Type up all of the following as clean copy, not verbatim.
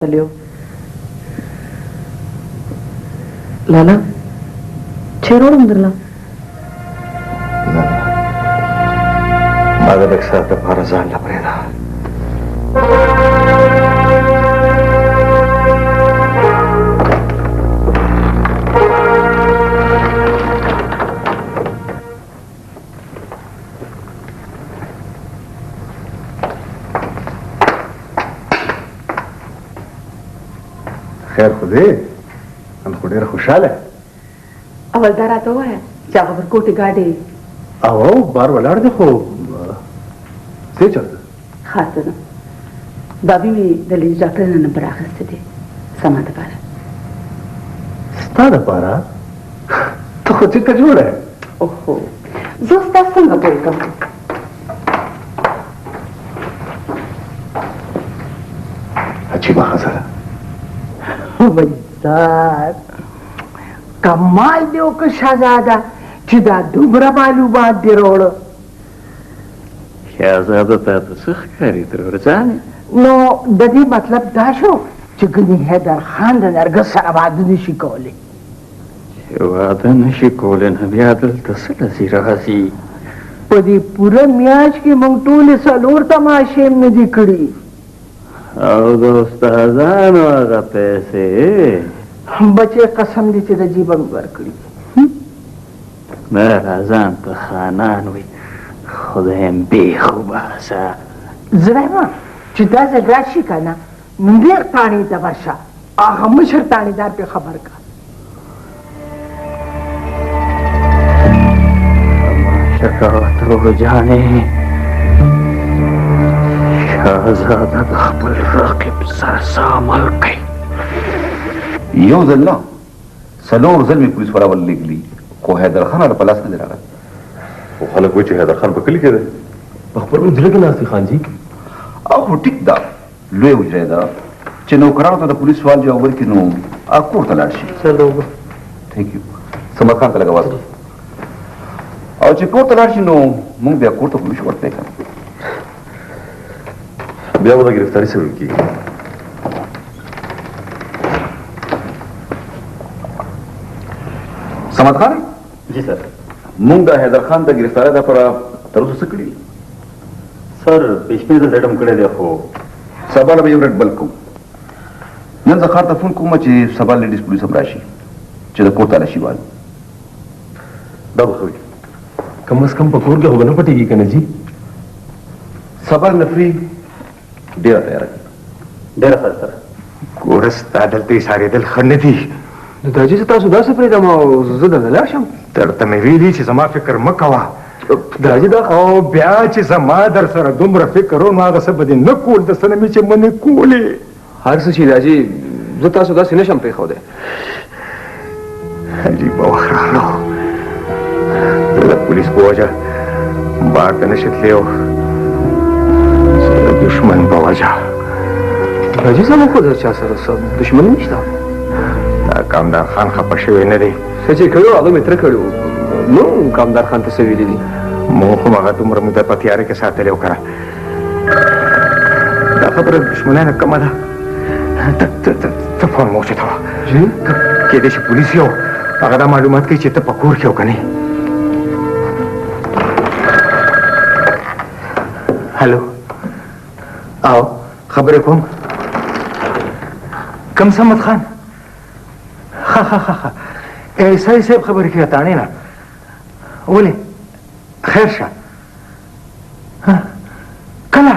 تللی. لالا، چای راوړم درله؟ نه، ما د لږ ساعت دپاره ځان له پرېږده. خیر خو دی، نن خو ډېر خوشحاله. اول دا راته ووایه چې هغه ورکوټي ګاډی؟ او بار ولاړ دی، خو څه چېرته؟ ښار ته ځم. بابي مې د لیډي ډاکټر نه نمبر اخیستی دی زما دپاره. ستا دپاره؟ ته خو څنګه جوړه یې؟ اوهو، زه اوس تا څنګه پوه کړم؟ عجیبه ښځه ده. وایزار، کمال دې وکړ شهزاده چې دا دومره معلومات دې راوړه. شهزاده، تا ته څه ښکاري ترورجانې؟ نو د دې مطلب دا شو چې ګنې حیدر خان د نرګس سره واده نه شي کولی. چې واده نه شي کولی نو بیا دلته څه له ځي راځي؟ په دې پوره میاشت کې موږ ټولې څلور تماشې هم نه دي کړي. او د استادانو هغه پیسې؟ بچې، قسم دې چې د جیبه مې ورکړي. نه راځان ته خانان وي، خدایم بېخ وباسه. زه وایم چې دا ځل راشي که نه، نو نېغ تاڼې ته ورشه، هغه مشر تاڼېدار پرې خبر کړه. تماشه کوه ترورجانې، شهزاده د خپل رقیب سره څه عمل کوي. یو ځل نه، څلور ځل مې پولیس والا ورلېږلي، خو حیدر خان راله په لاس نه دی راغلی. خو خلک وایي چې حیدر خان په کلي کې دی. په خپل حجره کې ناست دی خان جي. او خو ټیک ده، لویه حجره ده، چې نوکرانو ته د پولیس سوال جواب ورکړي نو هغه کور ته لاړ شي. سر د اوبه. ثانک یو. صمد خان ته لږ اواز وکړه، او چې کور ته لاړ شي نو موږ بیا کور ته خو نشو ورتلی که نه. بیا به د ګرفتاري سبب کېږي. صمد خان. جی سر. موږ د حیدر خان د ګرفتارۍ لپاره تر اوسه څه کړي؟ سر، پیشمې ځل رډم کړی دی، خو سبا له به یو رډ بل کوو. نن زه ښار ته فون کوم چې سبا لیډیز پولیس هم راشي چې د کور تالاشي والو. دا به ښه وي، کم از کم په کور کې خو به نه پټېږي که نه جي؟ سبا نفري ډېره تیاره کړه. ډېره ښه سر. ګوره، ستا دلته ایسارېدل ښه نه دي. نو داجي، زه تاسو داسې پرېږدم او زه دلته لاړ شم؟ درته مې ویلي چې زما فکر مه کوه. داجي، دا او بیا چې زما در سره دومره فکر و، نو هغه څه به دې نه کول د څه نه مې چې منې کولې. هر څه چې داجي، زه تاسو داسې نه شم پرېښودی. عجیبه وخت راغلی و. زه د پولیس په وجه بار ته نه شي تللی او زه د دښمن په وجه. حاجي، زما خو د چا سره څه دښمني نشته. دا کامدار خان خفه شوی نه دی؟ څه چې کړو هغه مې تره کړو، نو کامدار خان ته څه ویلي دي؟ مونږ خو هغه دومره موده په تیاره کې ساتلی و که دا خبره د دښمنۍ نه کمه ده. ته فون مه اوچتوه. کېدای شي پولیس یو هغه دا معلومات کوي چې ته په کور کې او که نه. هلو، او خبرې کوم. کم صمد خان؟ ښه ښه ښه ښه، ایس آی صاحب خبرې کوي تاڼې نه. ولې، خیر شه؟ کله؟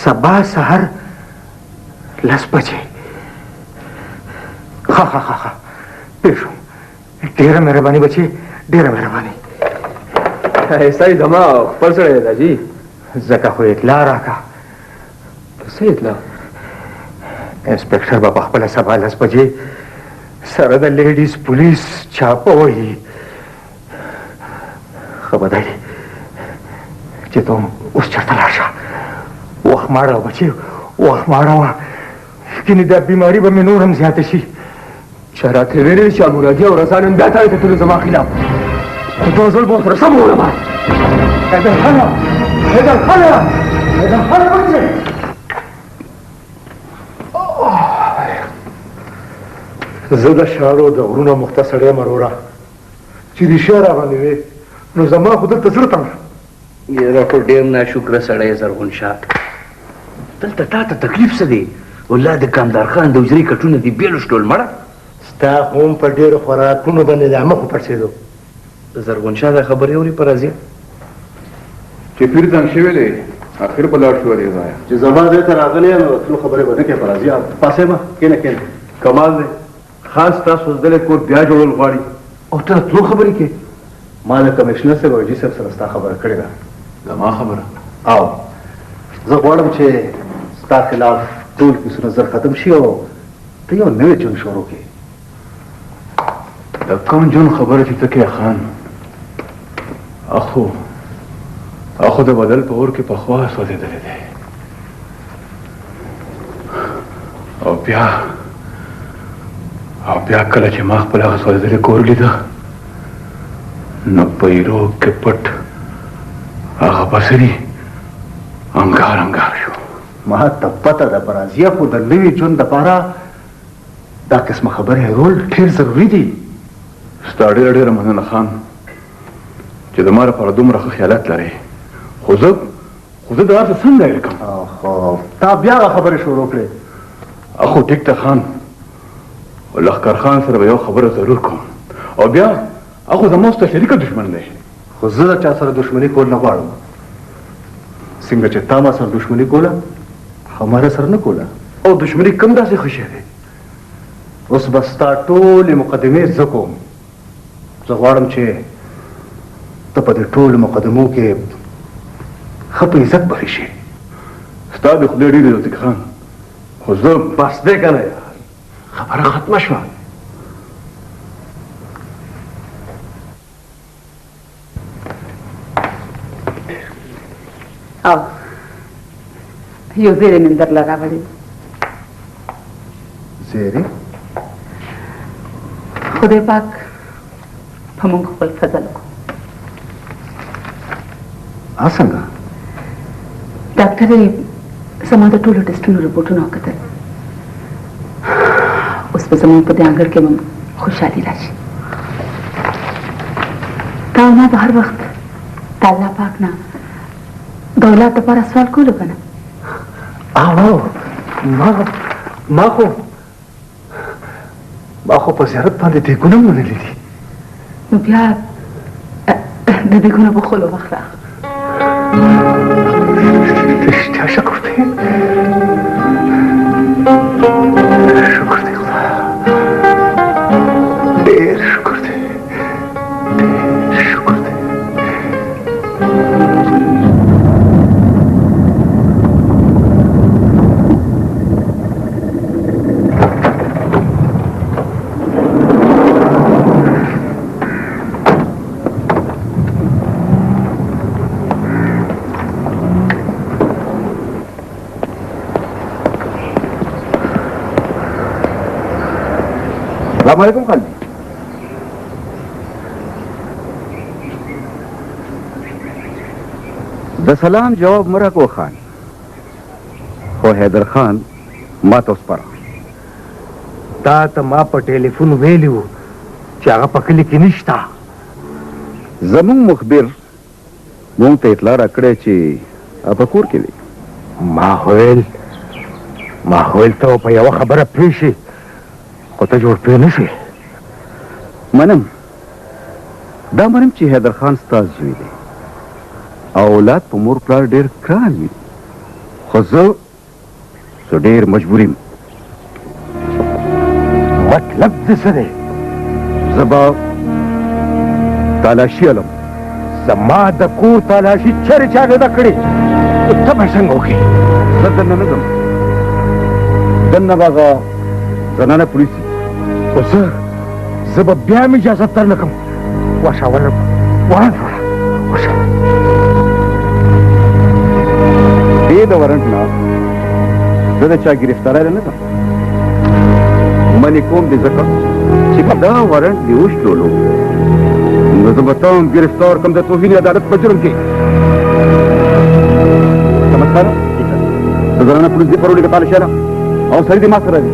سبا سهار 10 بجې. ښه ښه ښه ښه، پوه شوم. ډېره مهرباني بچې، ډېره مهرباني. ایس آی زما خپل سړی دی جي. ځکه خو اطلاع راکړه. څه اطلاع؟ انسپکټر به په خپله سبا 10 بجې سره د لیډیز پولیس چاپه وهي. ښه به دا وي چې ته هم اوس چېرته لاړ شه. وخت مه اړوه بچې، وخت مه اړوه، ګنې دا بیماري به مې نور هم زیاته شي. چا راته ویلي چې امورادي او رضا نن بیا تاڼې ته تللو زما خلاف، خو دا ځل به ورسره سم وولم. حیدر خانه، حیدر خانه، حیدر خانه بچې. زه د شاړو د غرونو مخته سړی یم وروره، چې رښتیا راباندې وې نو زما خو دلته زړه تنګ شو. یاره خو ډېر ناشکره سړی یې زرغون شاه، دلته تا ته تکلیف څه دی؟ والله د کامدار خان د حجرې کټونه دې بېل شلول مړه. ستا خو هم په ډېرو خوراکونو باندې د مخ وپړسېدو. زرغون شاه دا خبرې اوري په راضیه چې پیر تنګ شوی دی، اخر به لاړ شو له دې ځایه. چې زما ځای ته راغلی یم نو تلو خبرې به نه کوې په راضیه. پاڅېمه، کښېنه کښېنه. کمال دی، خان ستا سوځېدلی کور بیا جوړول غواړي او ته د تلو خبرې کوې. ما له کمشنر صاحب او جي صاحب سره ستا خبره کړې ده. زما خبره؟ او زه غواړم چې ستا خلاف ټول کیسونه زر ختم شي او ته یو نوی ژوند شروع کړې. د کوم ژوند خبره چې ته کوې خان، اخو اخو د بدل په اور کې پخوا سوځېدلی دی او بیا کله چې ما خپل هغه سوځېدلی کور لیده نو په ایرو کې پټ هغه بصري انګار انګار شو. ما ته پته ده برازیه، خو د نوي ژوند دپاره دا قسمه خبرې رول ډېر ضروري دي. ستا ډېره ډېره مننه خان چې زما لپاره دومره ښه خیالات لرې، خو زه دا هر څه څنګه هېر کړم؟ خو تا بیا هغه خبرې شروع کړې. اخو ټیک ده خان، خو لښکر خان سره به یو خبره ضرور کوم، او بیا اخو زما ستا شریکه دښمن دی. خو زه له چا سره دښمني کول نه غواړم، څنګه چې تا ما سره دښمني کوله هماره سره نه کوله. او دښمني کوم داسې ښه شی دی؟ اوس به ستا ټولې مقدمې زه کوم. زه غواړم چې ته په دې ټولو مقدمو کې ښه په عزت بری شې. ستا د خدای ډېر عزت خان، خو زه بس دی که نه یار، خبره ختمه شوه. او یو زیری مې درله راوړی. زیری؟ خدای پاک په موږ خپل فضل وکړو. څنګه؟ ډاکټرې زما د ټولو ټسټونو رپورټونه وکتل. اوس به زموږ په دې انګړ کې هم خوشحالي راشي. تا او ما به هر وخت د الله پاک نه د اولاد دپاره سوال کولو که نه؟ آو ما خو په زیارت باندې دیګونه منلي دي. نو بیا د دیګونو بخولو وخت راغی. رښتیا شکر دی، شکر دی خدایه، ډېر شکر دی، ډېر شکر دی. السلام علیکم خان جی. د سلام جواب مه راکوه خان، خو حیدر خان ما ته وسپاره. تا ته ما په ټلیفون ویلي وو چې هغه په کلي کې نشته. زموږ مخبر موږ ته اطلاع راکړې چې په کور کې دی. ما خو ویل ته په یوه خبره پوه شې، خو ته جوړ پوه نه شې. منم، دا منم چې حیدر خان ستا زوی دی او اولاد په مور پلار ډېر ګران وي، خو زه ډېر مجبور یم. مطلب دې څه دی؟ زه به تالاشي علم. زما د کور تالاشي چېرې چا نه ده کړې، ته به څنګه وکړې؟ زه دننه نه ځم، دننه به هغه زنانه پولیس وي. خو زه به بیا هم اجازه درنه کړم. ورشه ورشه ورشه ورشه. بې د ورنټ نه زه د چا ګرفتارۍ له نه ځم. منې کوم دې ځکه چې که دا ورنټ دې وشلولو نو زه به تا هم ګرفتار کړم د توهین عدالت په جرم کې. سمسخانه د زنانه پولیس دې پرولې که تالشیانه او سړي دې ما سره دي.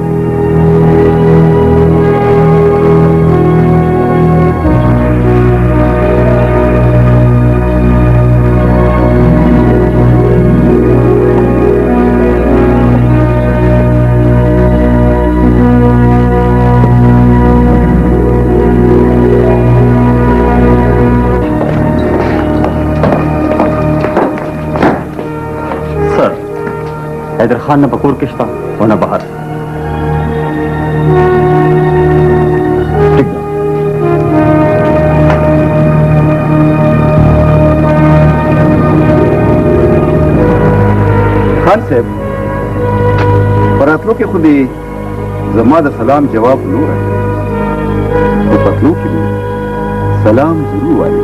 حیدر خان نه په کور کې شته او نه بهر. ټیک ده. خان صاحب، په راتلو کې خو دې زما د سلام جواب نه راکړ، خو په تلو کې مې سلام ضرور وایي.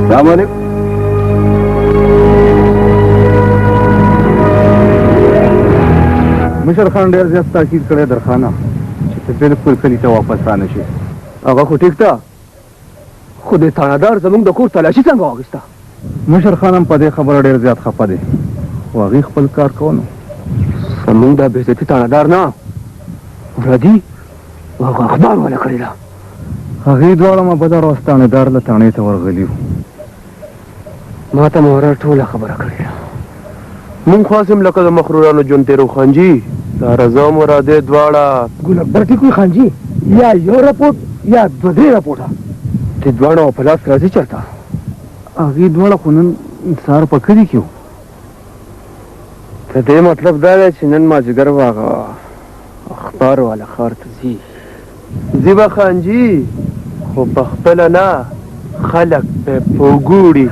سلام علیکم. مشر خان ډېر زیات تاکید کړی درخانه چې ته بالکل کلي ته واپس رانه شې. هغه خو ټیک ده، خو د تاڼهدار زموږ د کور تلاشي څنګه واخیسته؟ مشر خان هم په دې خبره ډېر زیات خفه دی، خو هغې خپل کار کوه. نو زموږ دا بېعزتي تاڼهدار نه مرادي هغه اخبار والا کړې ده. هغې دواړه ما بله ورځ تاڼهدار له تاڼې ته ورغلي وو. ما ته مورر ټوله خبره کړې ده. مونږ خو هسې هم لکه د مخرورانو ژوند تېرو خانجي، دا رضا مرادې دواړه. ګل اکبر ټیک وي خانجي، یا یو رپورټ یا دوه درې رپورټه. دې دواړه په لاس راځي چېرته؟ هغې دواړه خو نن سهار په کلي کې وو. د دې مطلب دا دی چې نن مازدیګر به هغه اخبار والا ښار ته ځي. ځي به خانجي، خو په خپله نه، خلک به په وګوري.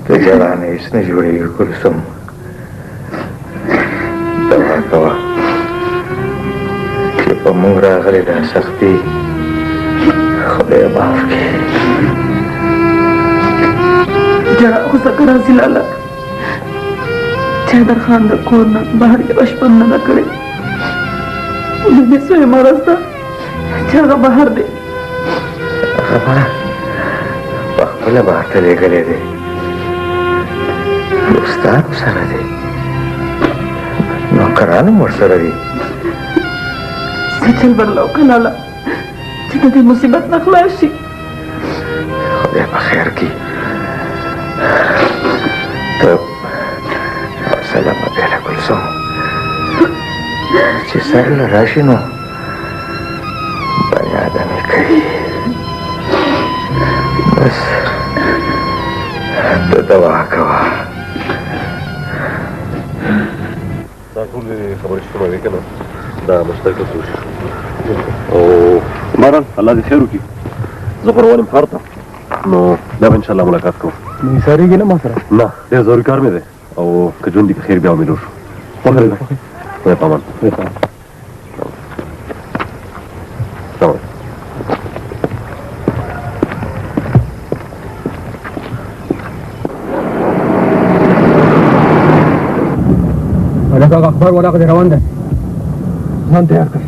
د ژړا نه هېڅ نه جوړېږي کلثوم، دوا کوه چې په موږ راغلې دا سختي خدای معاف کړي. ژړا خو ځکه راځي لالا چې حیدر خان د کور نه بهر یوه شپه هم نه ده کړې. د دې څویمه ورځ ده چې هغه بهر دی. هغه ما په خپله بهر ته لېږلی دی، دوستان هم سره دی، نوکران هم ورسره دي. څه چل ورله وکړه لالا چې د دې مصیبت نه خلاص شي. خدای په خیر کړي. ته حوصله مه بېله کلثوم، چې سر له راشي نو بني آدم یې کوي. بس ته دوا کوه. دا ټولې خبرې چې کومه وې که نه، دا مشترکه کوشش او بهرحال الله دې خیر وکړي. زه خو روان یم ښار ته، نو بیا به انشاءالله ملاقات کوو. نو ایسارېږې نه ما سره؟ نه، ډېر ضروري کار مې دی، او که ژوند دي که خیر بیا به میلو شو. خوښه دې ده؟ خدای په امان. خدای په امان. سلام علیکم. هلکه هغه اخبار والا غلی روان دی، ځان تیار کړئ.